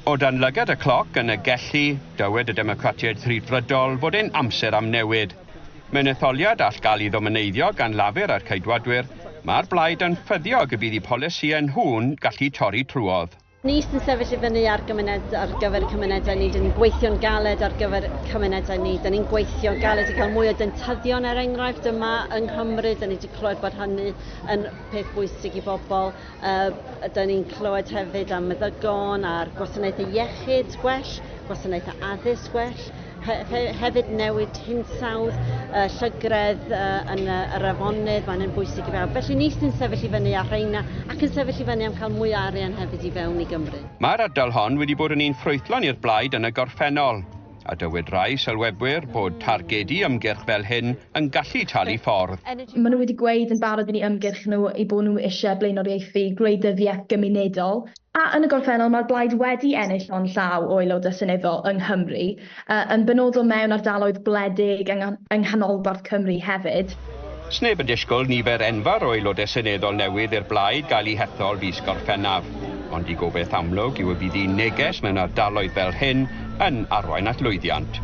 O dan lygad y cloc yn y Gelli, dywed y Democratiaid Rhyddfrydol fod e'n amser am newid. Mewn etholiad all gael ei ddomineiddio gan Lafur a'r Ceidwadwyr, mae'r blaid yn ffyddiog y bydd eu polisïau nhw'n gallu torri trwodd. Ni sy'n sefyll i fyny ar, gymuned, ar gyfer cymunedau ni, dyn ni'n gweithio'n galed ar gyfer cymunedau ni, dyn ni'n gweithio'n galed i cael mwy o dentyddion er enghraifft yma yng Nghymru, dyn ni wedi clywed bod hynny yn peth bwysig i bobl. Dyn ni'n clywed hefyd am meddygon a'r gwasanaethau iechyd gwell, gwasanaethau addysg gwell, hefyd newid hinsawdd, llygredd yn yr afonydd, mae'n yn bwysig i bawb. Felly ni sy'n sefyll i fyny ar rheina ac yn sefyll i fyny am cael mwy o arian hefyd i fewn i Gymru. Mae'r ardal hon wedi bod yn un ffrwythlon i'r blaid yn y gorffennol, a dywed rai sylwebwyr bod targedu ymgyrch fel hyn yn gallu talu ffordd. Maen nhw wedi gweud yn barod yn eu ymgyrch nhw eu bod nhw eisiau blaenoriaethu gwleidyddiaeth gymunedol. A yn y gorffennol mae'r blaid wedi ennill llond llaw o aelodau seneddol yng Nghymru, yn benodol mewn ardaloedd gwledig yng nghanolbarth Cymru hefyd. Sneb yn disgwyl nifer enfawr o aelodau seneddol newydd i'r blaid gael eu hethol fis Gorffennaf. Ond eu gobaith amlwg yw y bydd eu neges mewn ardaloedd fel hyn yn arwain at lwyddiant.